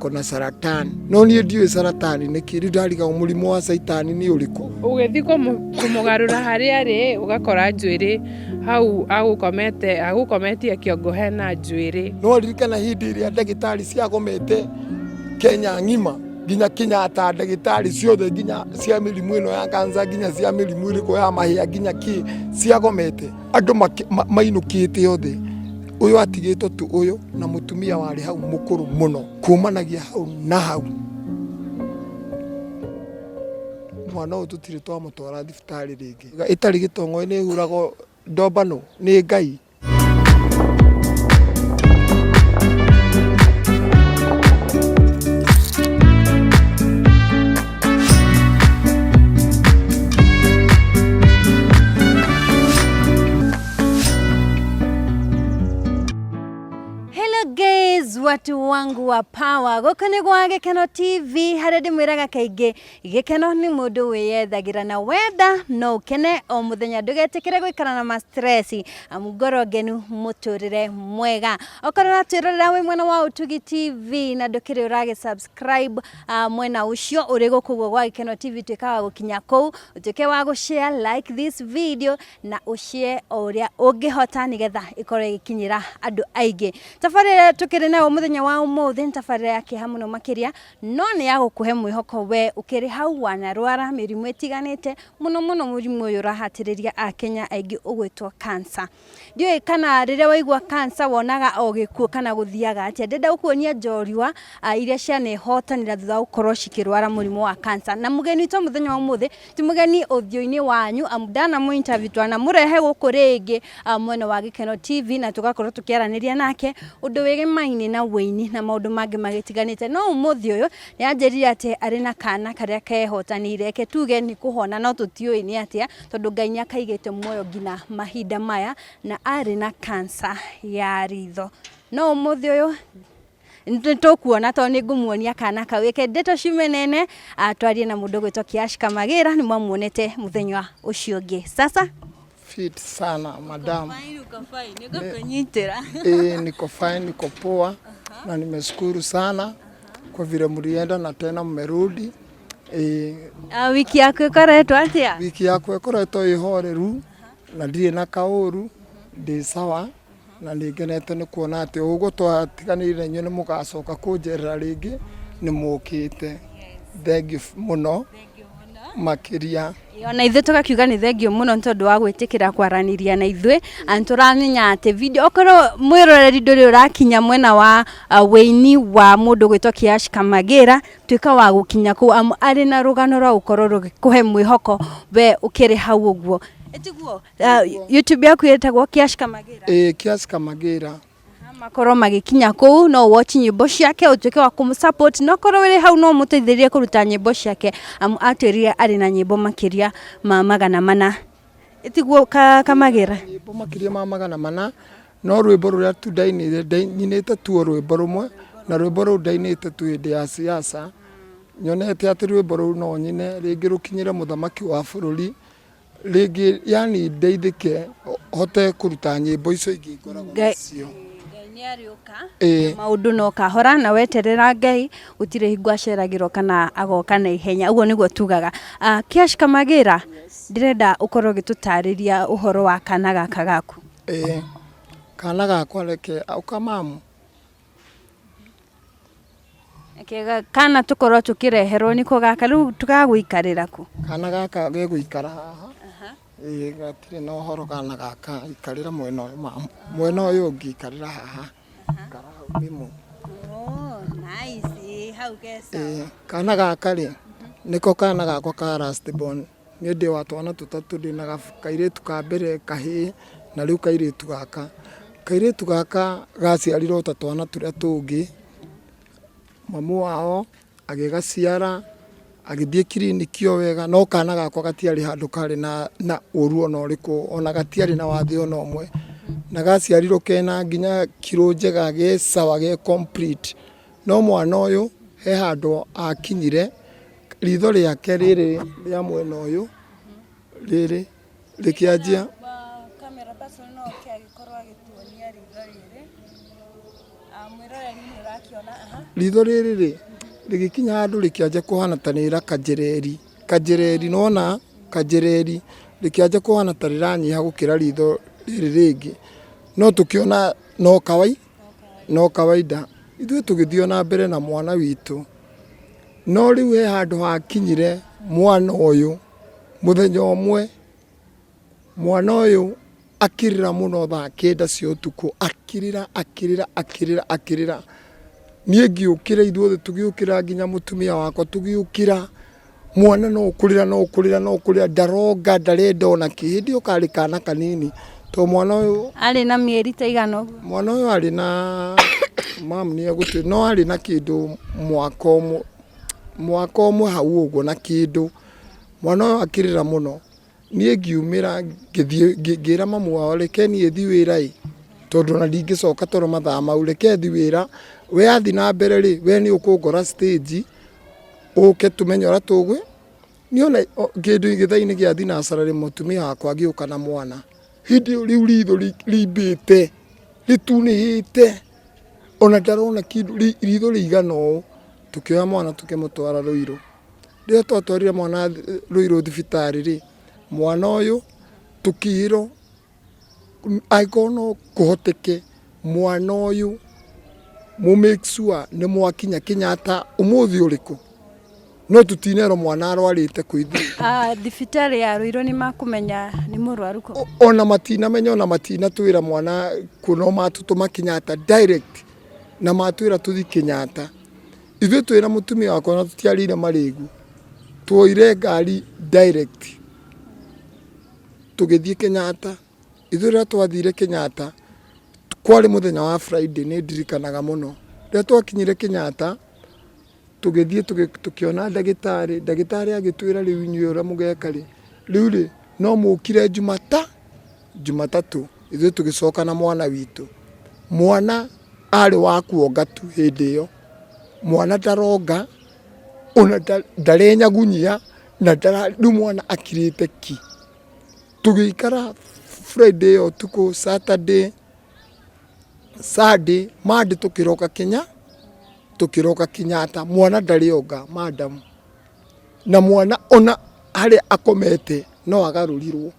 Ako na saratani. No niĩ ndiũĩ saratani nĩ kĩ, rĩu ndarigagwo mũrimũ wa caitani nĩ ũrĩkũ. Ũgĩthiĩ kũmũgarũra harĩa arĩ, ũgakora njuĩrĩ hau agũkomete, agũkometie kĩongo hena njuĩrĩ. No ririkana hĩndĩ ĩrĩa ndagĩtarĩ ciagomete Kenya ng'ima nginya Kenyatta, ndagĩtarĩ ciothe nginya cia mĩrimũ ĩno ya cancer, nginya cia mĩrimũ ĩrĩkũ ya mahĩa, nginya kĩ ciagomete, andũ mainũkĩte othe, ũyũ atigĩtwo tu ũyũ na mũtumia warĩ hau mũkũrũ mũno, kumanagia hau na hau. Mwana ũyũ tũtirĩ twamũtwara thibitarĩ rĩngĩ. Ĩtarĩ gĩtongo nĩ ĩhuragwo ndombano nĩ Ngai. Hello guys, watu wangu wa power. Gũkũ nĩ gwa Gĩkeno TV harĩa ndĩmwĩraga kaingĩ gĩkeno nĩ mũndũ wĩyethagĩra na wenda no ũkene o mũthenya, ndũgetĩkĩre gũikara na ma stress amu ngoro ngenu mũtũrĩre mwega. Okorwo ũratwĩrorera wĩ mwena wa Ũtugi TV na ndũkĩrĩ ũragĩ subscribe mwena ũcio ũrĩ gũkũ ũguo gwa Gĩkeno TV, tuĩka wa gũkinya kũu, ũtuĩke wa gũ share, like this video na ũshare o ũrĩa ũngĩhota nĩgetha ĩkorwo ĩgĩkinyĩra andũ aingĩ. Tabarĩra tũkĩrĩ nayo mũthenya wa ũmũthĩ nĩ tabarĩra ya kĩeha mũno makĩria, no nĩ ya gũkũhe mwĩhoko we ũkĩrĩ hau wanarwara mĩrimũ ĩtiganĩte, mũno mũno mũrimũ ũyũ ũrahatĩrĩria akenya aingĩ ũgwĩtwo cancer. Ndiũĩ kana rĩrĩa waigua cancer wonaga o gĩkuũ kana gũthiaga atĩa. Ndĩrenda gũkuonia njorua iria cianehotanĩra thutha wa gũkorwo cikĩrwara mũrimũ wa cancer. Na mũgeni witũ mũthenya wa ũmũthĩ ti mũgeni ũthiũ-inĩ wanyu, amu ndanamũ interview twanamũrehe gũkũ rĩngĩ mwena wa Gĩkeno TV na tũgakorwo tũkĩaranĩria nake ũndũ wĩgemaine na wũini na maũndũ mangĩ magĩtiganĩte. No ũmũthĩ ũyũ nĩ anjĩrire atĩ arĩ na kana karĩa kehotanĩire, reke tuge nĩ kũhona no tũtiũĩ nĩ atĩa, tondũ Ngai nĩ akaigĩte muoyo nginya mahinda maya, na arĩ na cancer ya ritho. No ũmũthĩ ũyũ nĩ tũkuona tondũ nĩ ngũmuonia kana kau. Reke ndeto ciume nene, twarie na mũndũ ũgwĩtwo Kiash Kamagĩra, nĩ mwamuonete mũthenya ũcio ũngĩ. Sasa Fit sana madam. Uko fine, uko kunyitira. Eh, niko fine, niko poa na nimeshukuru sana kwa vile mlienda na tena mmerudi. Eh, Wiki yaku ĩkoretwo atĩa? Wiki yakwa ĩkoretwo ĩhoreru na ndirĩ na kaũru, ndĩ sawa na nĩ ngenete nĩ kuona atĩ ũguo twatiganĩire na inyuĩ nĩ mũgacoka kũnjerera rĩngĩ, nĩ mũkĩte. Thank you mũno makĩria. Ona ithuĩ tũgakiuga nĩ thengio mũno nĩ tondũ wa gwĩtĩkĩra kwaranĩria na ithuĩ, na nĩ tũramenya atĩ video, okorwo mwĩroreri ndũrĩ ũrakinya mwena wa wĩini wa mũndũ ũgwĩtwo Kiash Kamagĩra, tuĩka wa gũkinya kũu amu arĩ na rũgano rwa gũkorwo rũgĩkũhe mwĩhoko we ũkĩrĩ hau ũguo. Ĩtiguo? YouTube yaku ĩtagwo Kiash Kamagĩra? Ĩĩ, Kiash Kamagĩra. Makorwo magĩkinya kũu no watch nyĩmbo ciake, ũtuĩke wa kũmũ support, na okorwo wĩrĩ hau no ũmũteithĩrĩrie kũruta nyĩmbo ciake, amu atwĩrire arĩ na nyĩmbo makĩria ma 400. Ĩtiguo Kamagĩra? Nyĩmbo makĩria ma 400, no rwĩmbo rũrĩa tu ndainire, nyinĩte tu o rwĩmbo rũmwe, na rwĩmbo rũu ndainĩte tu hĩndĩ ya siasa, nyonete atĩ rwĩmbo rũu no nyine rĩngĩ rũkinyĩre mũthamaki wa bũrũri, rĩngĩ yani ndeithĩke hote kũruta nyĩmbo icio ingĩ ngoragwo nacio. Ngai nĩ arĩũka maũndũ no kahora, na weterera Ngai gũtirĩ hingo aceragĩrwo kana agoka na ihenya, ũguo nĩguo tugaga. Kiash Kamagĩra, ndĩrenda ũkorwo ũgĩtũtarĩria ũhoro wa kana gaka gaku. Ĩĩ, kana gakwa reke, ũka mamu. Reke kana tũkorwo tũkĩreherwo nĩko gaka, rĩu tũgagũikarĩra kũ? Kana gaka gegũikara haha, ĩĩ gatirĩ na ũhoro kana gaka, ikarĩra mwena ũyũ mamu, mwena ũyũ ũngĩ ikarĩra haha, ikara hau mĩmũ. Oh, nice, hau ke sawa. Ĩĩ, kana gaka rĩ, nĩko kana gakwa ka last born. Niĩ ndĩ wa twana tũtatũ, ndĩ na kairĩtu ka mbere kahĩĩ na rĩu kairĩtu gaka. Kairĩtu gaka gaciarirwo ta twana tũrĩa tũngĩ, mamu wao agĩgaciara, agĩthiĩ kiriniki o wega, no kana gakwa gatiarĩ handũ karĩ na ũru ona ũrĩkũ, ona gatiarĩ na wathe ona ũmwe. Na gaciarirwo kena nginya kiro njega, ge sawa, ge complete. No mwana ũyũ he handũ akinyire, ritho rĩake rĩrĩ rĩa mwena ũyũ rĩrĩ rĩkĩanjia. Camera person no oke agĩkorwo agĩtuonia ritho rĩrĩ. Mwĩroreri nĩ ũrakĩona. Ritho rĩrĩ rĩ, rĩgĩkinya handũ rĩkĩanjia kũhana ta rĩra kanjereri, kanjereri nĩwona kanjereri, rĩkĩanjia kũhana ta rĩranyiha gũkĩra ritho rĩrĩ rĩngĩ. No tũkĩona no kawai, no kawaida. Ithuĩ tũgĩthiĩ o na mbere na mwana witũ. No rĩu he handũ hakinyire mwana ũyũ mũthenya ũmwe, mwana ũyũ akĩrĩra mũno thaa kenda cia ũtukũ, akĩrĩra akĩrĩra akĩrĩra akĩrĩra. Niĩ ngĩũkĩra ithuothe tũgĩũkĩra nginya mũtumia wakwa tũgĩũkĩra, mwana no kũrĩra no kũrĩra no kũrĩra, ndaronga ndarenda ona kĩ. Hĩndĩ ĩyo karĩ kana kanini, tondũ mwana ũyũ Arĩ na mĩeri ta ĩigana ũguo? Mwana ũyũ arĩ na mam nĩ egũtwĩra, no arĩ na kĩndũ mwaka ũmwe, mwaka ũmwe hau ũguo na kĩndũ. Mwana ũyũ akĩrĩra mũno. Niĩ ngiumĩra ngĩthiĩ ngĩra mamu wao reke niĩ thiĩ wĩra ĩ, tondũ ona ndingĩcoka toro mathaa mau, reke thiĩ wĩra, we athiĩ na mbere rĩ, we nĩ ũkũngora stage, ũke tũmenye ũrĩa tũgwĩ, niĩ ona kĩndũ gĩthaa-inĩ gĩa thinacara rĩ, mũtumia wakwa agĩũka na mwana, hĩndĩ ĩyo rĩu ritho rĩimbĩte, rĩtunĩhĩte, ona ndarona kĩndũ, ritho rĩigana ũũ, tũkĩoya mwana tũkĩmũtwara Ruiru. Rĩrĩa twatwarire mwana Ruiru thibitarĩ rĩ, mwana ũyũ tũkĩĩrwo angĩkorwo no kũhoteke mwana ũyũ mũ make sure nĩ mwakinya Kenyatta ũmũthĩ ũrĩkũ, no tũtinerwo mwana arwarĩte kũ ithuĩ. Thibitarĩ ya Ruiru nĩ makũmenya nĩ mũrwaru kũ? Ona matinamenya ona matinatwĩra mwana kũ no matũtũma Kenyatta direct na matwĩra tũthiĩ Kenyatta. Ithuĩ twĩ na mũtumia wakwa na tũtiarĩire marĩgu, tuoire ngari direct tũgĩthiĩ Kenyatta. Ithuĩ rĩrĩa twathire Kenyatta, kwarĩ mũthenya wa Friday nĩ ndirikanaga mũno. Rĩrĩa twakinyire Kenyatta, tũgĩthiĩ tũkĩona ndagĩtarĩ, ndagĩtarĩ agĩtwĩra rĩu inyuĩ ũrĩa mũgeka rĩ, rĩu rĩ no mũkire Jumatatũ, ithuĩ tũgĩcoka na mwana witũ. Mwana arĩ wa kuonga tu hĩndĩ ĩyo, mwana ndaronga, ona ndarenyagunyia, na rĩu mwana akirĩte ki. Tũgĩikara Friday ĩyo ũtukũ, Saturday, Sunday, Monday tũkĩroka tũkĩroka Kenyatta, mwana ndarĩ onga madam, na mwana ona harĩa akomete no agarũrirwo.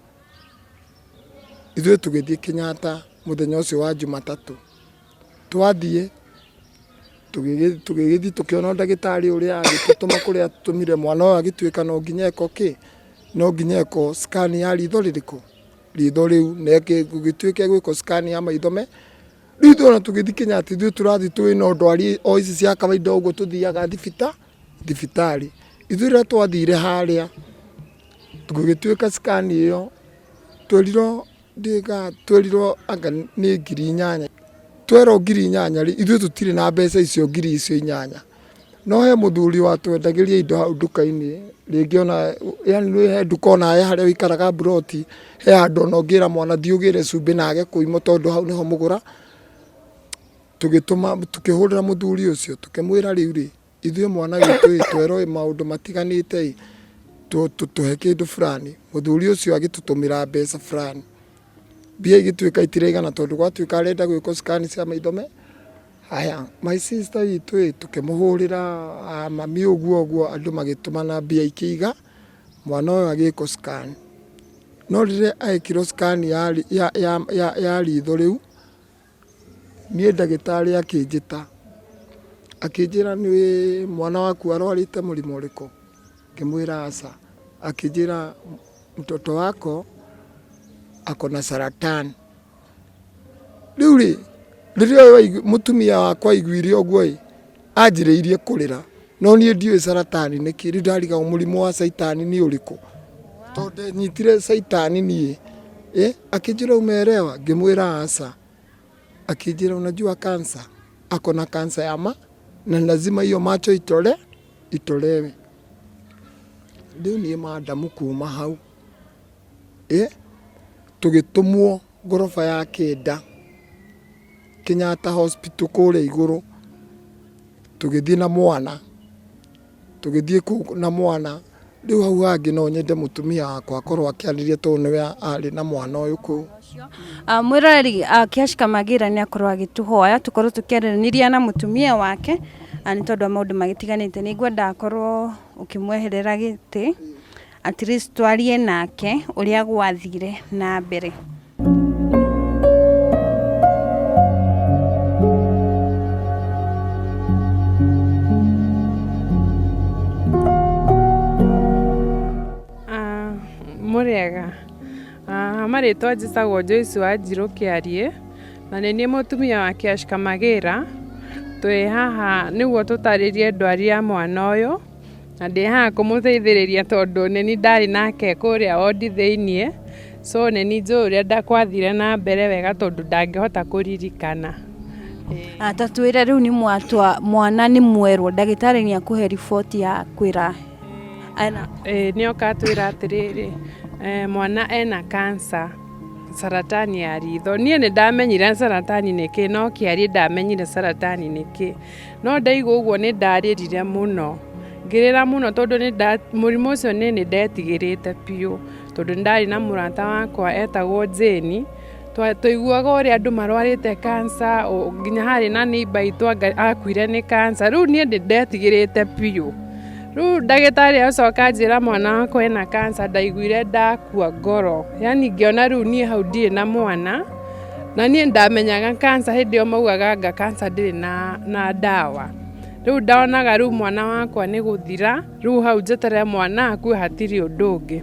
Ithuĩ tũgĩthiĩ Kenyatta mũthenya ũcio wa Jumatatũ. Twathiĩ, tũgĩgĩthiĩ tũkĩona ndagĩtarĩ ũrĩa agĩtũtũma kũrĩa atũtũmire, mwana ũyũ agĩtuĩka no nginya ekwo kĩ, no nginya ekwo scan ya ritho rĩrĩkũ, ritho rĩu, na gũgĩtuĩka egwĩkwo scan ya maitho me, rĩu ithuĩ ona tũgĩthiĩ Kenyatta ithuĩ tũrathiĩ twĩ na ndwari o ici cia kawaida ũguo tũthiaga thibitarĩ. Ithuĩ rĩrĩa twathire harĩa, gũgĩtuĩka scan ĩyo, twerirwo Twerirwo anga nĩ 8000. Twerwo 8000 rĩ, ithuĩ tũtirĩ na mbeca icio 8000. No he mũthuri watwendagĩria indo hau nduka-inĩ, rĩngĩ ona yaani he nduka ona he harĩa ũikaraga mburoti, he handũ ona ũngĩra mwana thiĩ ũgĩre cumbĩ na age kũimwo tondũ hau nĩho mũgũra. Tũgĩtũma, tũkĩhũrĩra mũthuri ũcio tũkĩmwĩra rĩu rĩ, ithuĩ mwana witũ ĩ, twerwo maũndũ matiganĩte ĩ, tũhe kĩndũ fulani. Mũthuri ũcio agĩtũtũmĩra mbeca fulani. Mbia igĩtuĩka itiraigana tondũ gwatuĩka arenda gwĩkwo scan cia maitho me, haya my sister witũ ĩ, tũkĩmũhũrĩra mami ũguo ũguo andũ magĩtũmana mbia ikĩiga, mwana ũyũ agĩkwo scan. No rĩrĩa ekirwo scan ya ritho rĩu, Niĩ ndagĩtarĩ akĩnjĩta, akĩnjĩra nĩ mwana waku arwarĩte mũrimũ ũrĩkũ? Ngĩmwĩra aca. Akĩnjĩra mtoto wako ako na saratani. Rĩu rĩ, rĩrĩa ũyũ mũtumia wakwa aiguire ũguo ĩ, anjĩrĩirie kũrĩra, no niĩ ndiũĩ saratani nĩ kĩ, rĩu ndarigagwo mũrimũ wa caitani nĩ ũrĩkũ, tondũ ndenyitire caitani niĩ. Akĩnjĩra umeelewa? Ngĩmwĩra aca. Akĩnjĩra unajua cancer, ako na cancer ya ma na lazima hiyo macho itore itolewe. Rĩu niĩ madam kuma hau tũgĩtũmwo ngoroba ya kenda Kenyatta Hospital kũrĩa igũrũ, tũgĩthiĩ na mwana, tũgĩthiĩ kũu na mwana. Rĩu hau hangĩ no nyende mũtumia wakwa akorwo akĩarĩria tondũ nĩwe arĩ na mwana ũyũ kũu. Mwĩroreri Kiaci Kamagira nĩ akorwo agĩtũhoya tũkorwo tũkĩaranĩria na mũtumia wake nĩ tondũ wa maũndũ magĩtiganĩte. Nĩ ngwenda akorwo ũkĩmweherera gĩtĩ at least twarie nake ũrĩa gwathire na mbere. Mũrĩega, marĩtwa njĩtagwo Joyce Wanjirũ Kĩariĩ, na nĩ niĩ mũtumia wa Kiash Kamagĩra. Twĩ haha nĩguo tũtarĩrie ndwari ya mwana ũyũ, na ndĩ haha kũmũteithĩrĩria tondũ nĩ niĩ ndarĩ nake kũrĩa wondi thĩiniĩ, so nĩ niĩ njũĩ ũrĩa gwathire na mbere wega tondũ ndangĩhota kũririkana. Ta twĩre rĩu nĩ mwatua mwana nĩ mwerwo, ndagĩtarĩ nĩ akũhe riboti ya kwĩra ena. Ĩĩ nĩ oka atwĩra atĩrĩrĩ, mwana ena cancer, saratani ya ritho. Niĩ nĩ ndamenyire saratani nĩ kĩ, no Kĩariĩ ndamenyire saratani nĩ kĩ. No ndaigua ũguo nĩ ndarĩrire mũno, ngĩrĩra mũno tondũ nĩ mũrimũ ũcio niĩ nĩ ndetigĩrĩte biũ, tondũ nĩ ndarĩ na mũrata wakwa etagwo Jane, twaiguaga ũrĩa andũ marwarĩte cancer, nginya harĩ na neighbour itũ akuire nĩ cancer. Rĩu niĩ nĩ ndetigĩrĩte biũ. Rĩu ndagĩtarĩ acoka anjĩra mwana wakwa ena cancer, ndaiguire ndakua ngoro, yani ngĩona rĩu niĩ hau ndirĩ na mwana, na niĩ ndamenyaga cancer hĩndĩ ĩyo maugaga anga cancer ndĩrĩ na ndawa. Rĩu ndonaga rĩu mwana wakwa nĩ gũthira, rĩu hau njeterere mwana akue hatirĩ ũndũ ũngĩ.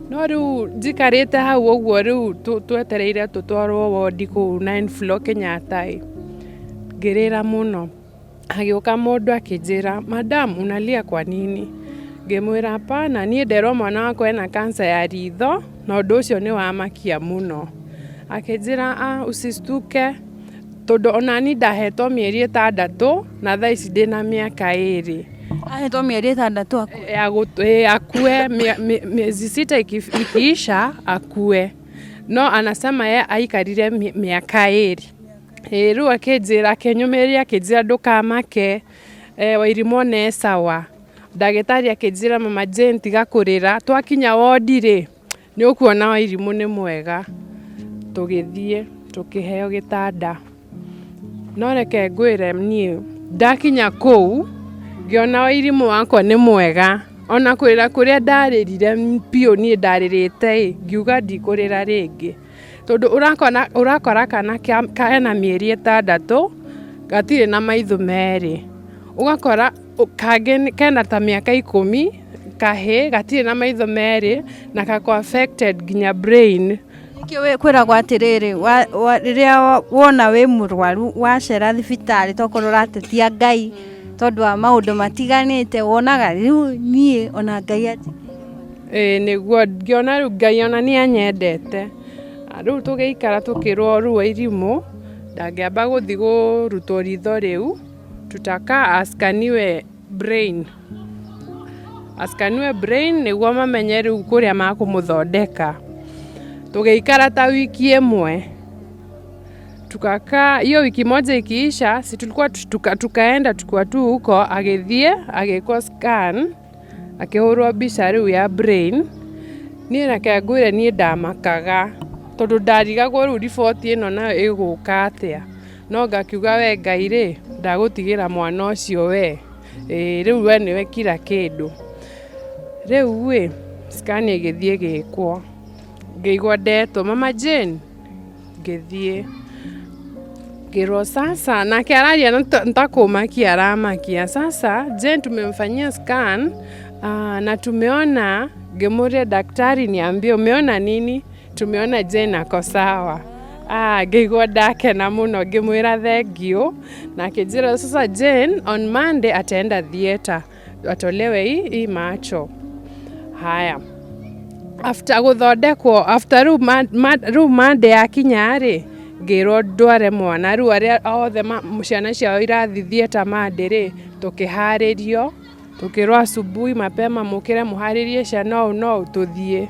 No rĩu njikarĩte hau ũguo rĩu twetereire tũtwarwo wondi kũu 9 floor Kenyatta ĩ, ngĩrĩra mũno. Hagĩũka mũndũ akĩnjĩra, madam unalia kwa nini? Ngĩmwĩra hapana, niĩ nderwo mwana wakwa ena cancer ya ritho na ũndũ ũcio nĩ wamakia mũno. Akĩnjĩra ah, usistuke tondũ onani ndahetwo mĩeri 6 na thaa ici ndĩna mĩaka 2. Ahetwo mĩeri 6 akue? Akue miezi 6 ikiisha akue, no anasema ye aikarire mĩaka 2. Ĩĩ rĩu akĩnjĩra, akĩnyũmĩrĩria akĩnjĩra ndũkamake, Wairimũ ona e sawa. Ndagĩtarĩ akĩnjĩra mama Jane tiga kũrĩra, twakinya wondi rĩ, nĩ ũkuona Wairimũ nĩ mwega. Tũgĩthiĩ tũkĩheo gĩtanda. No reke ngwĩre niĩ ndakinya kũu ngĩona Wairimũ wakwa nĩ mwega, ona kũrĩra kũrĩa ndarĩrire biũ niĩ ndarĩrĩte ĩ, ngiuga ndikũrĩra rĩngĩ. Tondũ ũrakora kana kena mĩeri 6 gatirĩ na maitho merĩ, ũgakora kangĩ kena ta mĩaka 10 kahĩ gatirĩ na maitho merĩ na kako affected nginya brain. Nĩkĩo kwĩragwo atĩrĩrĩ, rĩrĩa wona wĩ mũrwaru wacera thibitarĩ tokorwo ũratetia Ngai tondũ wa maũndũ matiganĩte, wonaga rĩu niĩ ona Ngai anjĩkĩire. Ĩĩ nĩguo ngĩona rĩu Ngai ona nĩ anyendete. Rĩu tũgĩikara tũkĩrwo rĩu Wairimũ ndangĩamba gũthiĩ kũrutwo ritho rĩu, tutakaa askaniwe brain, askaniwe brain nĩguo mamenye rĩu kũrĩa makũmũthondeka. Tũgĩikara ta wiki 1, tukakaa hiyo wiki moja ikiisha, si tulikuwa tukaenda tukiwa tu huko, agĩthiĩ agĩkwo scan, akĩhũrwo mbica rĩu ya brain. Niĩ reke ngwĩre niĩ ndamakaga tondũ ndarigagwo rĩu riboti ĩno nayo ĩgũka atĩa, no ngakiuga we Ngai rĩ, ndagũtigĩra mwana ũcio we, ĩĩ rĩu we nĩwe kila kĩndũ. Rĩu ĩ, scan ĩgĩthiĩ ĩgĩkwo, ngĩigua ndetwo mama Jane, ngĩthiĩ ngĩrwo sasa, nake araria ntakũmakia aramakia, sasa Jane tumemfanyia scan na tumeona, ngĩmũria daktari niambie umeona nini? Tumeona Jane ako sawa. Ngĩigua ndakena mũno, ngĩmwĩra thank you, na akĩnjĩra sasa Jane on Monday ataenda theatre atolewe hii macho. Haya, after gũthondekwo, after rĩu Monday yakinya rĩ, ngĩrwo ndware mwana. Rĩu arĩa othe ciana ciao irathiĩ theatre Monday rĩ, tũkĩharĩrio, tũkĩrwo asubuhi mapema mũkĩre mũharĩrie ciana ũũ na ũũ tũthiĩ.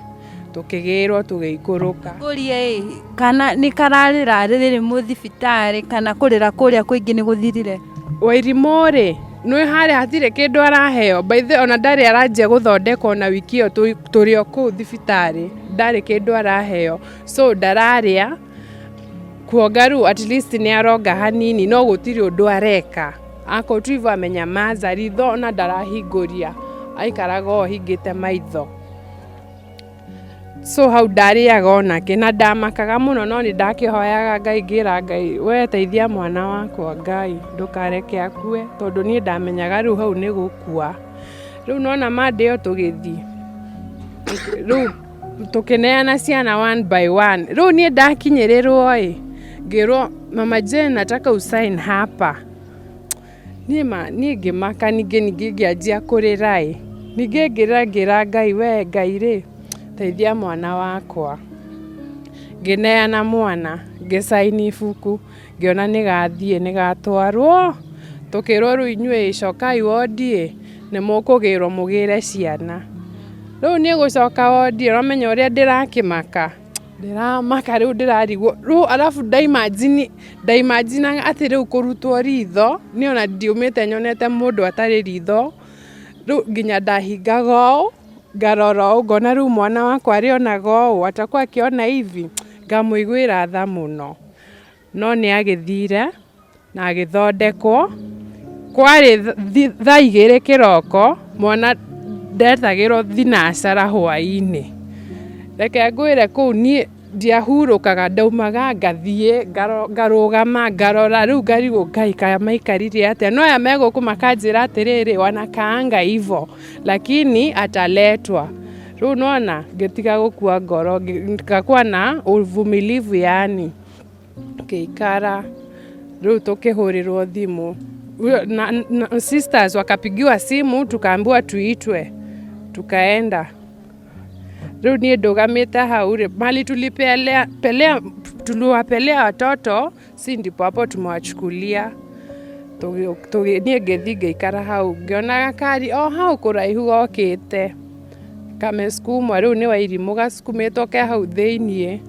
Tũkĩgĩrwo tũgĩikũrũka. Ngũrie ĩ, kana nĩ kararĩra rĩrĩ mũthibitarĩ kana kũrĩra kũrĩa kũingĩ nĩ gũthirire? Wairimũ rĩ, Nĩ harĩa hatirĩ kĩndũ araheo. By the way, ona ndarĩ aranjia gũthondekwo na wiki ĩyo tũrĩ o kũu thibitarĩ, ndarĩ kĩndũ araheo. So ndararĩa, kuonga rĩu at least nĩ aronga hanini no gũtirĩ ũndũ areka. Ako tu hivyo amenyamaza, ritho ona ndarahingũria, aikaraga o ahingĩte maitho. So hau ndarĩaga onake na ndamakaga mũno no nĩ ndakĩhoyaga Ngai ngĩra Ngai we teithia mwana wakwa Ngai ndũkareke akue tondũ niĩ ndamenyaga rĩu hau nĩ gũkua. Rĩu nona Monday ĩyo tũgĩthiĩ, rĩu tũkĩneana ciana one by one. Rĩu niĩ ndakinyĩrĩrwo ĩ, ngĩrwo Mama Jane nataka usign hapa. Niĩ ma niĩ ngĩmaka ningĩ ningĩ ngĩanjia kũrĩra ĩ, ningĩ ngĩrĩra ngĩra Ngai we Ngai rĩ, teithia mwana wakwa. Ngĩneana mwana, ngĩ sign ibuku, ngĩona nĩ gathiĩ nĩ gatwarwo, tũkĩrwo rĩu inyuĩ cokai wondi ĩ, nĩ mũkũgĩrwo mũgĩre ciana. Rĩu niĩ gũcoka wondi ũramenya ũrĩa ndĩrakĩmaka. Ndĩramaka rĩu ndĩrarigwo rĩu arabu nda imagine nda imagine atĩ rĩu kũrutwo ritho, niĩ ona ndiumĩte nyonete mũndũ atarĩ ritho, rĩu nginya ndahingaga ũũ, ngarora ũũ ngona rĩu mwana wakwa arĩonaga ũũ, atakuwa akiona hivi, ngamũiguĩra tha mũno. No nĩ agĩthire na agĩthondekwo, kwarĩ thaa igĩrĩ kĩroko, mwana ndetagĩrwo thinacara hwainĩ. Reke ngwĩre kũu niĩ ndiahurũkaga, ndaumaga ngathiĩ ngarũgama ngarora, rĩu ngarigwo Ngai kaĩ maikarire atĩa, no aya me gũkũ makanjĩra atĩrĩrĩ wanakaanga hivo lakini ataletwa. Rĩu nĩwona ngĩtiga gũkua ngoro, ngakuwa na uvumilivu yaani. Ngĩikara rĩu tũkĩhũrĩrwo thimũ na sisters wakapigiwa simu tukaambiwa tuitwe, tukaenda. Rĩu niĩ ndũgamĩte hau rĩ, mahali tulipelea pelea, tuliwapelea watoto si ndipo hapo tumewachukulia. Niĩ ngĩthiĩ ngĩikara hau ngĩona gakari o hau kũraihu gokĩte kamesukumwa, rĩu nĩ Wairimũ gasukumĩtwo ke hau thĩiniĩ.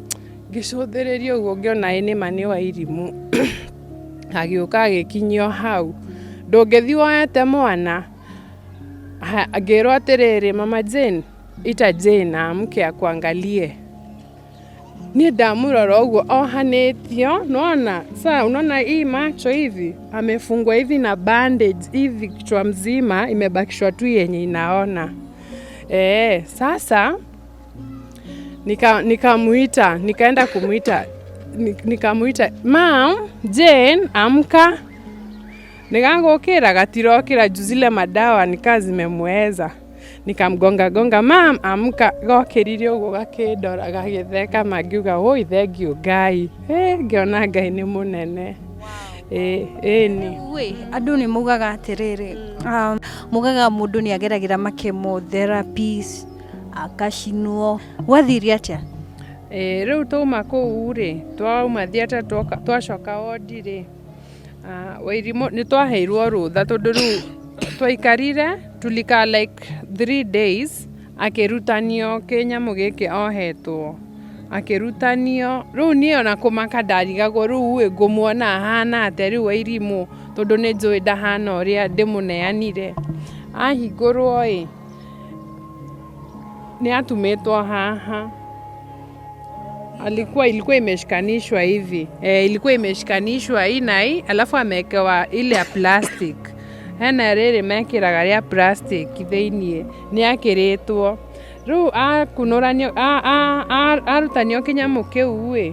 Ngĩcũthĩrĩria ũguo ngĩona ĩ nĩma nĩ Wairimũ. Agĩũka agĩkinyio hau. Ndũngĩthiĩ woete mwana. Ngĩrwo atĩrĩrĩ, Mama Jane, ita Jane amke akuangalie. Niĩ ndamũrora ũguo ohanĩtio, nĩwona saa unaona hii macho hivi amefungwa hivi na bandage hivi kichwa mzima imebakishwa tu yenye inaona. Sasa nikamuita, nikaenda kumuita, nikamuita, Mom, Jane, amka. Nikangokera gatirokera juu zile madawa nikaa zimemweza. Nikamgonga gonga, Mom, amka. Gokĩrire ũguo gakĩndora gagĩtheka mangiuga woi thengiũ Ngai. Ngĩona Ngai nĩ mũnene. Ĩni. Rĩu andũ nĩ maugaga atĩrĩrĩ, maugaga mũndũ nĩ ageragĩra ma chemotherapies akacinwo, gwathire atĩa? Rĩu twauma kũu rĩ, twauma theatre twacoka wondi rĩ, Wairimũ nĩ twaheirwo rũtha tondũ rĩu twaikarire tulikaa like 3 days akĩrutanio kĩnyamũ gĩkĩ ohetwo, akĩrutanio, rĩu niĩ ona kũmaka ndarigagwo rĩu ĩ ngũmuona ahana atĩa rĩu Wairimũ tondũ nĩ njũĩ ndahana ũrĩa ndĩmũneanire. Ahingũrwo ĩ, nĩ atumĩtwo haha. Alikuwa ilikuwa imeshikanishwa hivi ilikuwa imeshikanishwa hii na hii, alafu amewekewa ile ya plastic, hena rĩrĩ mekĩraga rĩa plastic thĩiniĩ, nĩ akĩrĩtwo rĩu akunũranio arutanio kĩnyamũ kĩu ĩ,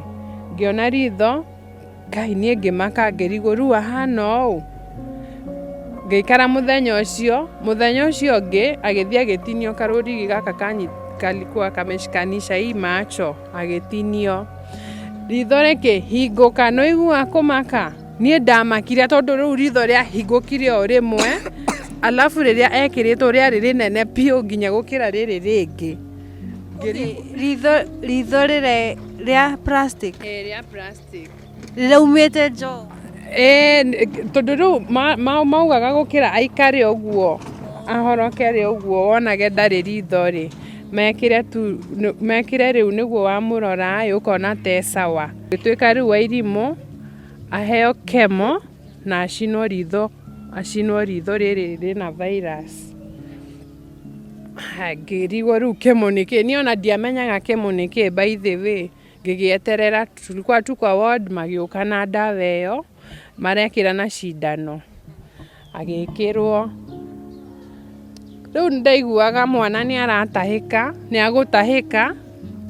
ngĩona ritho Ngai niĩ ngĩmaka ngĩrigwo rĩu ahana ũũ. Ngĩikara mũthenya ũcio, mũthenya ũcio ũngĩ agĩthiĩ agĩtinio karũrigi gaka kalikuwa kameshikanisha hii macho, agĩtinio ritho rĩkĩhingũka, nĩ ũiguaga kũmaka? Niĩ ndamakire tondũ rĩu ritho rĩahingũkire o rĩmwe, alafu rĩrĩa ekĩrĩtwo rĩarĩ rĩnene biũ nginya gũkĩra rĩrĩ rĩngĩ. Ritho rĩrĩ rĩa plastic? Ĩĩ rĩa plastic. Rĩraumĩte njogu? Ĩĩ tondũ rĩu maugaga gũkĩra aikare ũguo ahorokere ũguo wonage ndarĩ ritho rĩ, mekĩre tu mekĩre rĩu nĩguo wamũrora ĩ ũkona ta e sawa. Gĩtuĩka rĩu Wairimũ aheo chemo na acinwo ritho. Acinwo ritho rĩrĩ rĩna virus. Ngĩrigwo rĩu chemo nĩ kĩ, niĩ ona ndiamenyaga chemo nĩ kĩ by the way. Ngĩgĩeterera tulikuwa tu kwa ward magĩũka na ndawa ĩyo marekĩra na cindano. Agĩkĩrwo. Rĩu nĩndaiguaga mwana nĩ aratahĩka, nĩ agũtahĩka,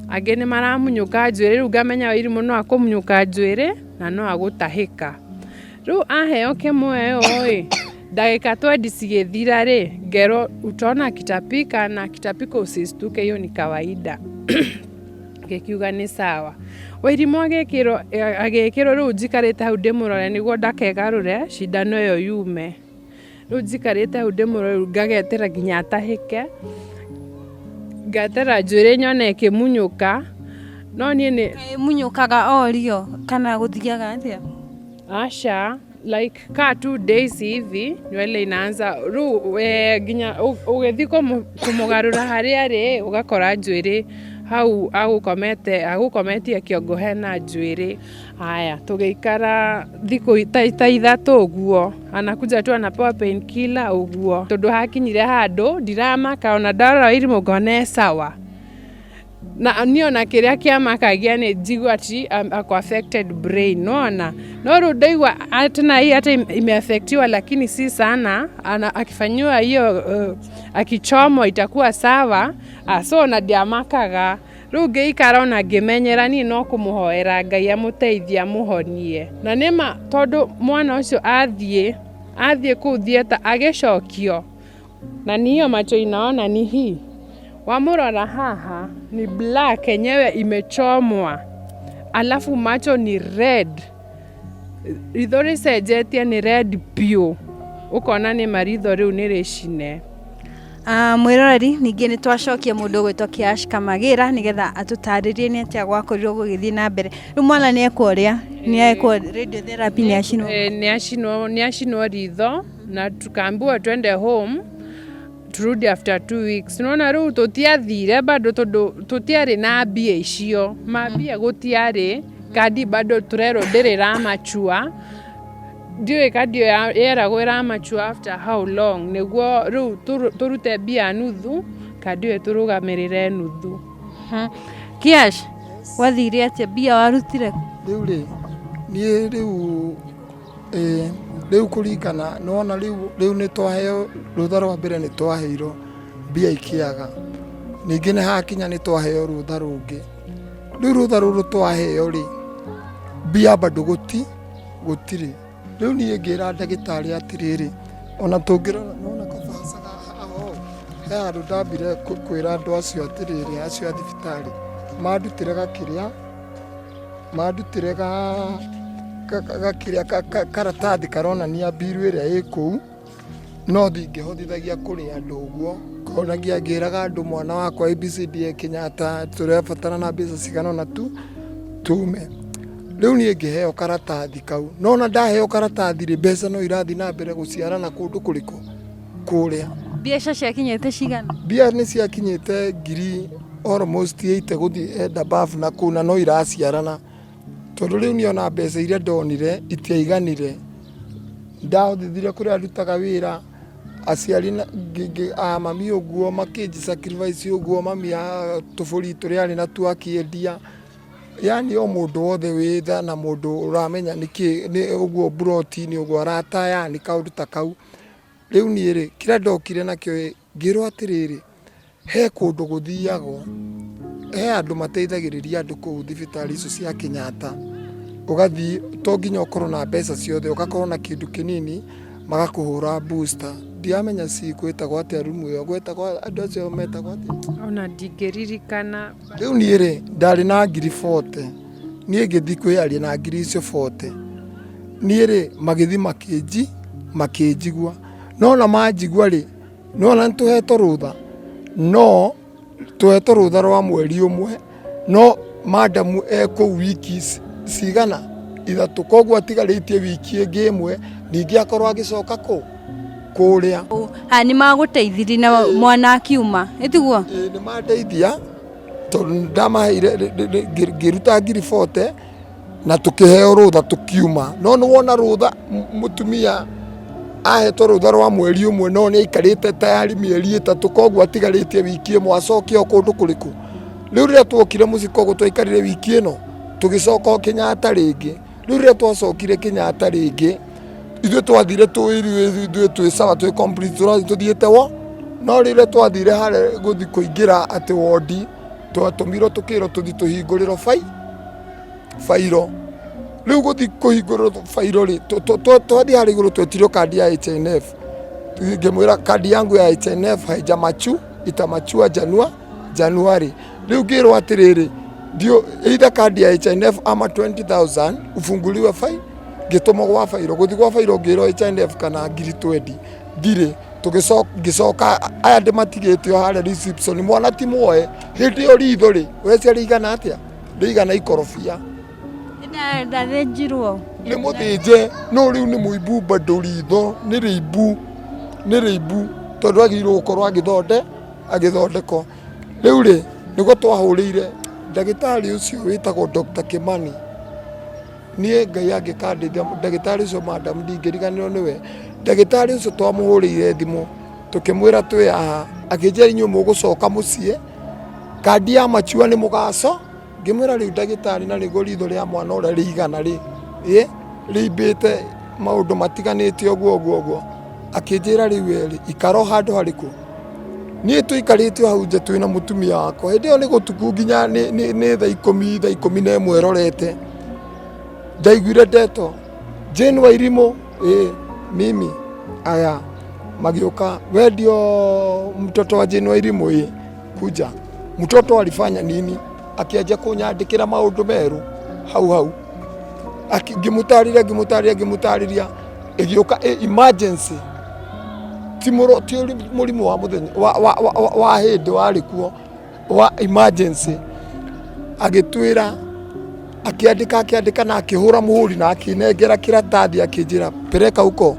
angĩ nĩ maramunyũka njuĩrĩ, rĩu ngamenya Wairimũ no akũmunyũka njuĩrĩ na no agũtahĩka. Rĩu aheo chemo ĩyo ĩ, ndagĩka twendi cigĩthira rĩ, ngerwo utaona akitapika na akitapika usistuke, hiyo ni kawaida. Ngĩkiuga nĩ sawa. Wairimũ agĩkĩrwo agĩkĩrwo rĩu njikarĩte hau ndĩmũrore nĩguo ndakegarũre cindano ĩyo yume. Rĩu njikarĩte hau ndĩmũrore rĩu ngagetera nginya atahĩke, ngeterera njuĩrĩ nyone ĩkĩmunyũka, no niĩ nĩ Ĩmunyũkaga o rio kana gũthiaga atĩa? Aca, like kaa 2 days hivi nywele inaanza rĩu nginya ũgĩthiĩ kũmũgarũra harĩa arĩ ũgakora njuĩrĩ hau agũkomete agũkometie kĩongo hena njuĩrĩ. Haya, tũgĩikara thikũ ta 3 ũguo, anakuja tu anapewa painkiller ũguo, tondũ hakinyire handũ ndiramaka ona ndarora Wairimũ ngona e sawa. Na niĩ ona kĩrĩa kĩamakagia nĩ njigua ati ako affected brain, nona no rĩu ndaigua ati na hii hata imeaffectiwa lakini si sana. Ana, akifanyiwa hiyo akichomwa itakuwa sawa. So ona ndiamakaga rĩu ngĩikara ona ngĩmenyera niĩ no kũmũhoera Ngai amũteithie amũhonie. Na nĩma tondũ mwana ũcio athiĩ kũu theatre agĩcokio na ni hiyo macho inaona ni hii, wamurora haha ni black yenyewe imechomwa, alafu macho ni red, ritho rĩcenjetie nĩ red piũ, ũkona nĩ ma ritho rĩu nĩ rĩcine. Mwĩroreri, ningĩ nĩ twacokia mũndũ ũgwĩtwo Kiash Kamagĩra nĩgetha atũtarĩrie nĩ atĩa gwakorirwo gũgĩthiĩ na mbere. Rĩu mwana nĩ ekwo ũrĩa nĩ ekwo radiotherapy, nĩ acinwo. Nĩ acinwo ritho na tukaambiwa twende home turudi after 2 weeks. Nona rĩu tũtiathire bado tondũ tũtiarĩ na mbia icio, mambia gũtiarĩ kandi bado tũrerwo ndĩrĩ ramachua, ndiũĩ kandi ĩyo yeragwo ĩramachua after how long nĩguo rĩu tũrute mbia nuthu kandi ĩyo ĩtũrũgamĩrĩre nuthu. Kiash, wathire atĩa? Mbia warutire? Rĩu rĩ, niĩ rĩu rĩu kũringana nĩwona rĩu nĩ twaheo rũtha rwa mbere, nĩ twaheirwo mbia ikĩaga, ningĩ nĩ hakinya nĩ twaheo rũtha rũngĩ. Rĩu rũtha rũrũ twaheo rĩ, mbia bado gũtirĩ. Rĩu niĩ ngĩra ndagĩtarĩ atĩrĩrĩ, ona tũngĩrora nĩwona kabaca haha ũũ, he handũ ndambire kwĩra andũ acio atĩrĩrĩ, acio a thibitarĩ mandutĩre gakĩrĩa mandutĩre gakĩrĩa karatathi karonania mbiru ĩrĩa ĩ kũu, no ndingĩhotithagia kũrĩ andũ ũguo ngonagia ngĩraga andũ mwana wakwa ABCD e Kenyatta, tũrabatara na mbeca cigana ũna tu tume. Rĩu niĩ ngĩheo karatathi kau, no ona ndaheo karatathi rĩ, mbeca no irathiĩ na mbere gũciarana kũndũ kũrĩkũ kũrĩa. Mbeca ciakinyĩte cigana? Mbia nĩ ciakinyĩte ngiri almost 80 gũthiĩ and above na kũu, na no iraciarana tondũ rĩu niĩ ona mbeca iria ndonire itiaiganire. Ndathithire kũrĩa ndutaga wĩra, aciari a mami ũguo makĩnji sacrifice ũguo, mami a tũbũri tũrĩa arĩ natuo akĩendia, yani o mũndũ wothe wĩ tha na mũndũ ũramenya nĩkĩ nĩ ũguo mburoti-inĩ ũguo arata, yani kaũndũ ta kau. Rĩu niĩ rĩ, kĩrĩa ndokire nakĩo ĩ, ngĩrwo atĩrĩrĩ, he kũndũ gũthiagwo, he andũ mateithagĩrĩria andũ kũu thibitarĩ icio cia Kenyatta, ũgathiĩ to nginya ũkorwo na mbeca ciothe, ũgakorwo na kĩndũ kĩnini magakũhũra booster. Ndiramenya gwĩtagwo atĩa rumu ĩyo, gwĩtagwo andũ acio metagwo atĩa? Ona ndingĩririkana. Rĩu niĩ rĩ, ndarĩ na ngiri 40, niĩ ngĩthiĩ kwĩyaria na ngiri icio 40. Niĩ rĩ, magĩthiĩ makĩnjigua, no ona manjigua rĩ, nĩwona nĩ tũhetwo rũtha, no tũhetwo rũtha rwa mweri ũmwe, no madamu e kũu wiki cigana 3, koguo atigarĩtie wiki ĩngĩ ĩmwe, ningĩ akorwo agĩcoka kũ kũrĩa. Ha nĩ magũteithirie na mwana akiuma ĩtiguo? Ĩĩ, nĩ mandeithia tondũ ndamaheire ngĩruta ngiri 40 na tũkĩheo rũtha tũkiuma, no nĩ wona rũtha mũtumia Ahetwo rũtha rwa mweri ũmwe no nĩ aikarĩte tayari mĩeri 3, koguo atigarĩtie wiki ĩmwe acoke o kũndũ kũrĩkũ. Rĩu rĩrĩa tuokire mũciĩ koguo twaikarire wiki ĩno, tũgĩcoka o Kenyatta rĩngĩ. Rĩu rĩrĩa twacokire Kenyatta rĩngĩ, ithuĩ twathire tũĩ ithuĩ twĩ sawa twĩ complete tũrathiĩ tũthiĩte wo, no rĩrĩa twathire harĩa gũthiĩ kũingĩra atĩ wondi, twatũmirwo tũkĩrwo tũthiĩ tũhingũrĩrwo bairo. Rĩu gũthiĩ kũhingũrĩrwo bairo rĩ, twathiĩ harĩa igũrũ twetirio kandi ya HNF. Ngĩmwĩra kandi yangu ya HNF haijamachu itamachua Januari. Rĩu ngĩrwo atĩrĩrĩ, either kandi ya HNF ama 20,000 ufunguliwe file, ngĩtũmwo gwa bairo. Gũthiĩ gwa bairo ngĩrwo HNF kana ngiri 20 ndirĩ. Ngĩcoka aya ndĩmatigĩte o harĩa reception, mwana ti muoe. Hĩndĩ ĩyo ritho rĩ, wecia rĩigana atĩa? Rĩigana ikorobia. Ndathĩnjirwo. Nĩ mũthĩnje, no rĩu nĩ mũimbu bado ritho, nĩ rĩimbu, nĩ rĩimbu tondũ agĩrĩirwo gũkorwo agĩthondekwo. Rĩu rĩ, nĩguo twahũrĩire ndagĩtarĩ ũcio wĩtagwo Dr. Kimani. Niĩ Ngai angĩkandeithia ndagĩtarĩ ũcio madam ndingĩriganĩrwo nĩwe. Ndagĩtarĩ ũcio twamũhũrĩire thimũ tũkĩmwĩra twĩ haha, akĩnjĩra inyuĩ mũgũcoka mũciĩ, kandi ya machua nĩ mũgaco. Ngĩmwĩra rĩu ndagĩtarĩ na nĩguo ritho rĩa mwana ũrĩa rĩigana rĩ, ĩ rĩimbĩte maũndũ matiganĩte ũguo ũguo ũguo. Akĩnjĩra rĩu we rĩ, ikara o handũ harĩkũ? Niĩ tũikarĩte o hau nja twĩna mũtumia wakwa, hĩndĩ ĩyo nĩ gũtuku nginya nĩ thaa ikũmi, thaa 11 ĩrorete. Ndaiguire ndeto, Jane Wairimu, ĩ mimi, aya magĩũka, we ndio mtoto wa Jane Wairimu? Ĩ, kuja. Mtoto alifanya nini? Akĩanjia kũnyandĩkĩra maũndũ merũ hau hau. Ngĩmũtarĩria, ngĩmũtarĩria, ngĩmũtarĩria, ĩgĩũka emergency. Ti mũrimũ wa mũthenya wa hĩndĩ warĩ kuo wa emergency. Agĩtwĩra, akĩandĩka, akĩandĩka na akĩhũra mũhũri na akĩnengera kĩratathi akĩnjĩra peleka huko,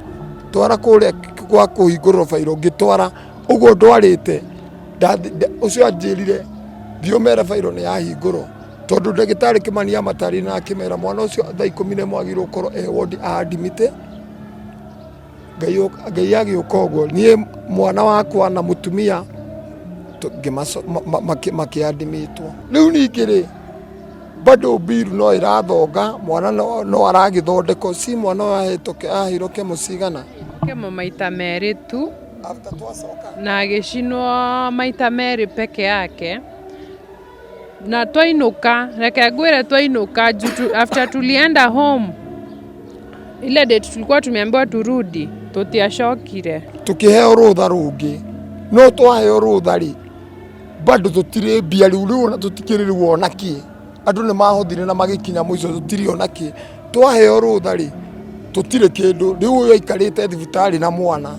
twara kũrĩa gwa kũhingũrĩrwo bairo. Ngĩtwara ũguo ndwarĩte, ũcio anjĩrire thiĩ ũmere bairo nĩ yahingũrwo, tondũ ndagĩtarĩ Kimani amatarĩrie na akĩmera mwana ũcio thaa 11 agĩrĩirwo gũkorwo e wodi admit. Ngai agĩũka ũguo, niĩ mwana wakwa na mũtumia makĩandimitwo. Rĩu ningĩ rĩ, bado bill no ĩrathonga, mwana no aragĩthondekwo, si mwana ũyũ aheirwo kemo cigana? Kemo maita merĩ tu. After twacoka. Na agĩcinwo maita merĩ peke yake. Na twainũka, reke ngwĩre twainũka, after tulienda home, ile date tulikuwa tumeambiwa turudi, tũtiacokire. Tukĩheo rũtha rũngĩ, no twaheo rũtha rĩ, bado tũtirĩ mbia rĩu, rĩu ona tũtikĩrĩ rĩu ona kĩ. Andũ nĩ mahothire na magĩkinya mũico tũtirĩ ona kĩ. Twaheo rũtha rĩ, tũtirĩ kĩndũ. Rĩu ũyũ aikarĩte thibitarĩ na mwana.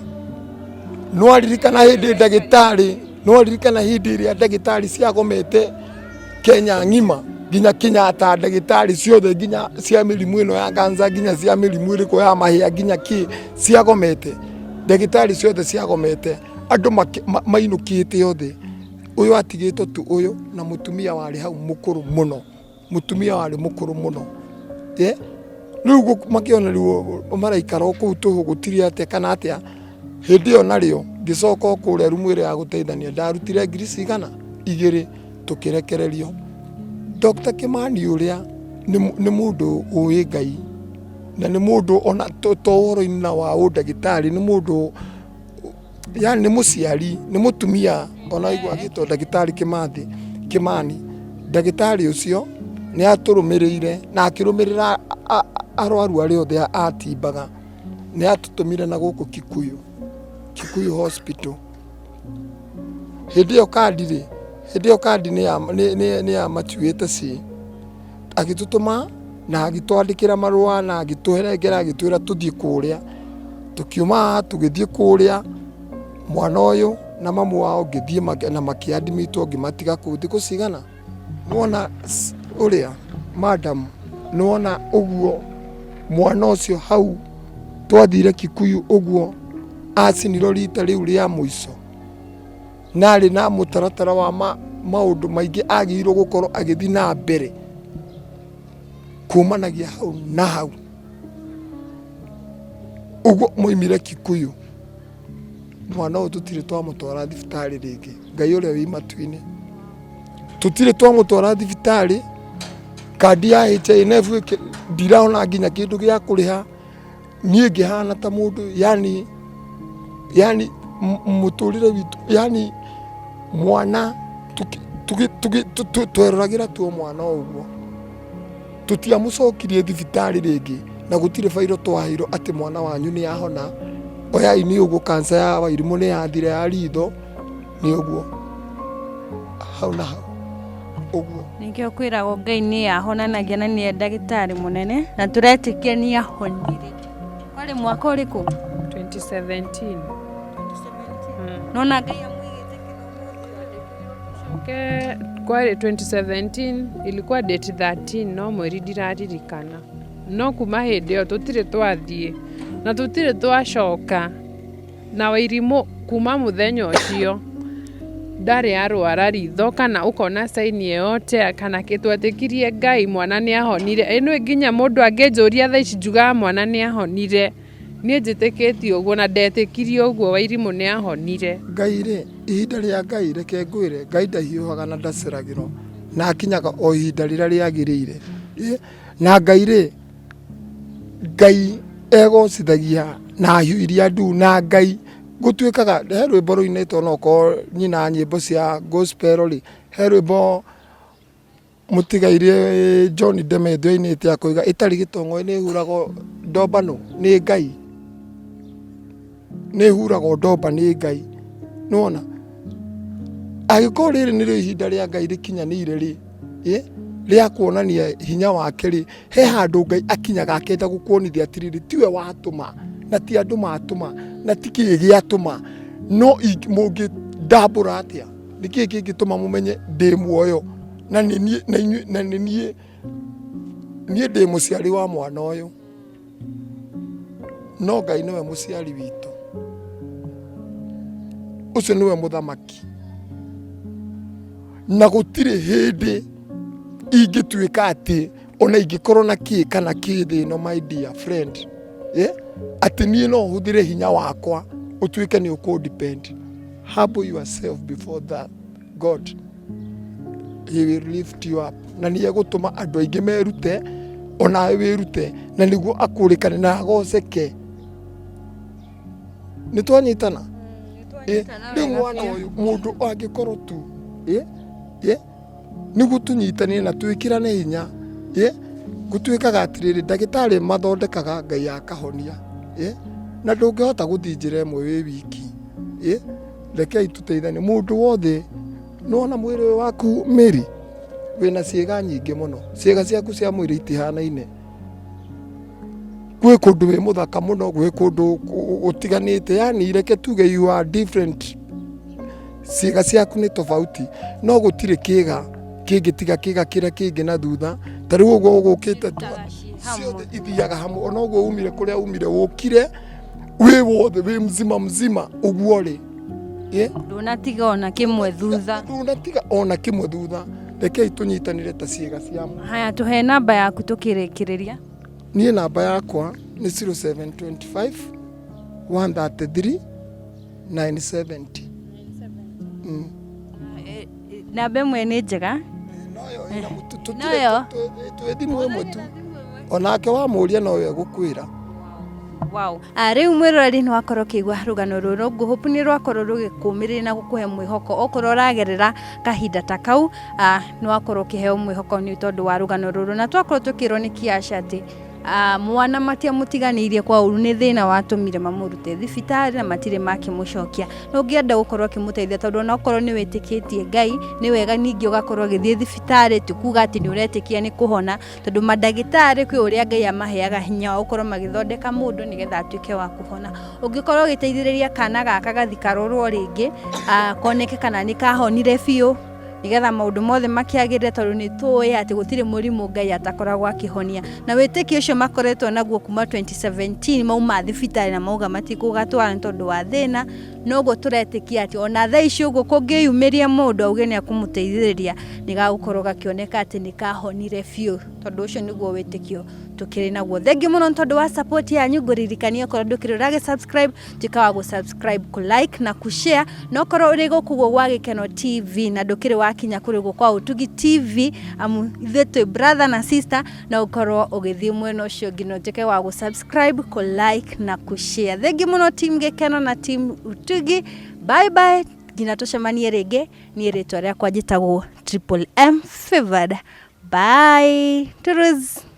No aririkana hĩndĩ ndagĩtarĩ, no aririkana hĩndĩ ĩrĩa ndagĩtarĩ ciagomete Kenya ng'ima, nginya Kenyatta, ndagĩtarĩ ciothe nginya cia mĩrimũ ĩno ya cancer, nginya cia mĩrimũ ĩrĩkũ ya mahĩa, nginya kĩ, ciagomete. Ndagĩtarĩ ciothe ciagomete, andũ mainũkĩte othe. Ũyũ atigĩtwo tu ũyũ na mũtumia warĩ hau mũkũrũ mũno, mũtumia warĩ mũkũrũ mũno. Rĩu makĩona rĩu maraikara o kũu tũhũ gũtirĩ atĩa kana atĩa. Hĩndĩ ĩyo narĩo ngĩcoka o kũrĩa rumu ĩrĩa ya gũteithania, ndarutire ngiri cigana? 2 tũkĩrekererio. Dr. Kimani ũrĩa nĩ mũndũ ũĩ Ngai na nĩ mũndũ ona to ũhoro-inĩ na wa ũndagĩtarĩ, nĩ mũndũ yani nĩ mũciari, nĩ mũtumia ona waigua agĩtwo ndagĩtarĩ Kĩmathi, Kimani. Ndagĩtarĩ ũcio nĩ atũrũmĩrĩire na akĩrũmĩrĩra arwaru arĩa othe atimbaga. Nĩ atũtũmire na gũkũ Kikuyu, Kikuyu Hospital. Hĩndĩ ĩyo kandi rĩ, hĩndĩ ĩyo kandi nĩ yamachuĩte ci, agĩtũtũma na agĩtwandĩkĩra marũa na agĩtũnengera agĩtwĩra tũthiĩ kũrĩa. Tũkiuma haha tũgĩthiĩ kũrĩa, mwana ũyũ na mamu wao ngĩthiĩ na makĩ admit wo ngĩmatiga kũu thikũ cigana? Nĩwona ũrĩa madam, nĩwona ũguo mwana ũcio hau twathire Kikuyu ũguo acinirwo rita rĩu rĩa mũico, na arĩ na mũtaratara wa maũndũ maingĩ agĩrĩirwo gũkorwo agĩthiĩ na mbere kumanagia hau na hau. Ũguo moimire Kikuyu. Mwana ũyũ tũtirĩ twamũtwara thibitarĩ rĩngĩ. Ngai ũrĩa wĩ matu-inĩ. Tũtirĩ twamũtwara thibitarĩ, kandi ya HINF ndirona nginya kĩndũ gĩa kũrĩha. Niĩ ngĩhana ta mũndũ yani yani mũtũrĩre witũ yani mwana tweroragĩra tu o mwana o ũguo. Tũtiamũcokirie thibitarĩ rĩngĩ na gũtirĩ bairo twaheirwo atĩ mwana wanyu nĩ ahona, oyai nĩ ũguo cancer ya Wairimũ nĩ yathira ya ritho, nĩ ũguo hau na hau ũguo. Nĩkĩo kwĩragwo Ngai nĩ ahonanagia na nĩye ndagĩtarĩ mũnene na tũretĩkia nĩ ahonire. Kwarĩ mwaka ũrĩkũ? 2017. Nona Ngai amũigĩte kĩno Ke kwarĩ 2017 ilikuwa date 13 no mweri ndiraririkana no kuma hĩndĩ ĩyo tũtirĩ twathiĩ na tũtirĩ twacoka na Wairimũ kuma mũthenya ũcio ndarĩ arwara ritho kana ũkona sign yoyote kana kĩ twetĩkirie Ngai mwana nĩ ahonire ĩno nginya mũndũ angĩnjũria thaa ici njugaga mwana nĩ ahonire niĩ njĩtĩkĩtie ũguo na ndetĩkirie ũguo Wairimũ nĩ ahonire. Ngai rĩ, ihinda rĩa Ngai, reke ngwĩre, Ngai ndahiũhaga na ndaceragĩrwo, na akinyaga o ihinda rĩrĩa rĩagĩrĩire. Na Ngai rĩ, Ngai egocithagia na hiũ iria nduu, na Ngai gũtuĩkaga, he rwĩmbo rũinĩtwo no okorwo nyinaga nyĩmbo cia gospel rĩ, he rwĩmbo mũtigairĩ John Ndemethio ainĩte akoiga ĩtarĩ gĩtong'oe nĩ ĩhuragwo ndombanũ nĩ Ngai, nĩ ĩhuragwo ndomba nĩ Ngai, nĩ wona? Angĩkorwo rĩrĩ nĩrĩo ihinda rĩa Ngai rĩkinyanĩire rĩ, rĩa kuonania hinya wake rĩ, he handũ Ngai akinyaga akenda gũkuonithia atĩrĩrĩ, tiwe watũma na ti andũ matũma na ti kĩĩ gĩatũma, no mũngĩndambũra atĩa? Nĩ kĩĩ kĩngĩtũma mũmenye ndĩ muoyo na nĩ niĩ na inyuĩ na nĩ niĩ niĩ ndĩ mũciari wa mwana ũyũ no Ngai nĩwe mũciari witũ ũcio nĩwe mũthamaki na gũtirĩ hĩndĩ ingĩtuĩka atĩ ona ingĩkorwo na kĩ kana kĩ thĩ ĩno my dear friend yeah? Atĩ niĩ no hũthĩre hinya wakwa ũtuĩke nĩ ũkũ depend. Humble yourself before that God, he will lift you up. Na nĩ egũtũma andũ aingĩ merute onawe wĩrute na nĩguo akũrĩkane na agoceke. Nĩ twanyitana? Rĩu mwana ũyũ mũndũ angĩkorwo tu nĩguo tũnyitane na twĩkĩrane hinya ĩ gũtuĩkaga atĩrĩrĩ ndagĩtarĩ mathondekaga Ngai akahonia ĩ na ndũngĩhota gũthiĩ njĩra ĩmwe wĩ wiki ĩ rekei tũteithanie mũndũ wothe nĩwona mwĩrĩ ũyũ waku mĩri wĩna ciĩga nyingĩ mũno ciĩga ciaku cia mwĩrĩ itihanaine gwĩ kũndũ wĩ mũthaka mũno gwĩ kũndũ gũtiganĩte yani reke tuge you are different ciĩga ciaku nĩ tofauti no gũtirĩ kĩga kĩngĩtiga kĩga kĩrĩa kĩngĩ na thutha ta rĩu ũguo ũgũkĩte ciothe ithiaga hamwe ona ũguo umire kũrĩa umire wũkire wĩ wothe wĩ mzima mzima ũguo rĩ ndũnatiga ona kĩmwe thutha ndũnatiga ona kĩmwe thutha rekei tũnyitanĩre ta ciĩga cia haya tũhe namba yaku tũkĩrĩkĩrĩria niĩ namba yakwa nĩ 0725 133 970. Namba ĩmwe nĩ njega. Noyo ĩna mũtu tũtirĩ Noyo? Twĩ thimũ ĩmwe tu onake wamũria noyo egũkwĩra. Wow. Rĩu mwĩroreri nĩ wakorwo ũkĩigua rũgano rũrũ ngũhũpu nĩ rwakorwo rũgĩkũmĩrĩria na gũkũhe mwĩhoko okorwo ũragerera kahinda ta kau nĩ wakorwo ũkĩheo mwĩhoko nĩ tondũ wa rũgano rũrũ na twakorwo tũkĩrwo nĩ Kiasha atĩ mwana matiamũtiganĩirie kwa ũru nĩ thĩna watũmire mamũrute thibitarĩ na matirĩ makĩmũcokia na ũngĩenda gũkorwo ũkĩmũteithia tondũ ona okorwo nĩ wĩtĩkĩtie Ngai nĩ wega ningĩ ũgakorwo ũgĩthiĩ thibitarĩ ti kuga atĩ nĩ ũretĩkia nĩ kũhona tondũ mandagĩtarĩ kwĩ ũrĩa Ngai amaheaga hinya wa gũkorwo magĩthondeka mũndũ nĩgetha atuĩke wa kũhona ũngĩkorwo ũgĩteithĩrĩria kana gaka gathi karorwo rĩngĩ koneke kana nĩ kahonire biũ nĩgetha maũndũ mothe makĩagĩrĩre tondũ nĩ tũĩ atĩ gũtirĩ mũrimũ Ngai atakoragwo akĩhonia na wĩtĩkio ũcio makoretwo naguo kuma 2017 mauma thibitarĩ na mauga matikũgatwara nĩ tondũ wa thĩna noguo tũretĩkia atĩ ona thaa ici ũguo kũngĩyumĩria mũndũ auge nĩ akũmũteithĩrĩria nĩ gagũkorwo gakĩoneka atĩ nĩ kahonire biũ tondũ ũcio nĩguo wĩtĩkio. Tũkĩrĩ naguo. Thengiũ mũno nĩ tondũ wa support yanyu. Ngũririkania okorwo ndũkĩrĩ ũragĩ subscribe, tuĩka wa gũ subscribe, kũ like na kũ share. Na okorwo ũrĩ gũkũ ũguo gwa Gĩkeno TV na ndũkĩrĩ wakinya kũrĩ ũguo kwa Ũtugi TV, amu ithuĩ twĩ brother na sister, no ũkorwo ũgĩthiĩ mwena ũcio ũngĩ na ũtuĩke wa gũ subscribe, kũ like na kũ share. Thengiũ mũno team Gĩkeno na team Ũtugi. Bye bye nginya tũcemanie rĩngĩ. Niĩ rĩtwa rĩakwa njĩtagwo Triple M Favored. Bye. Turuz.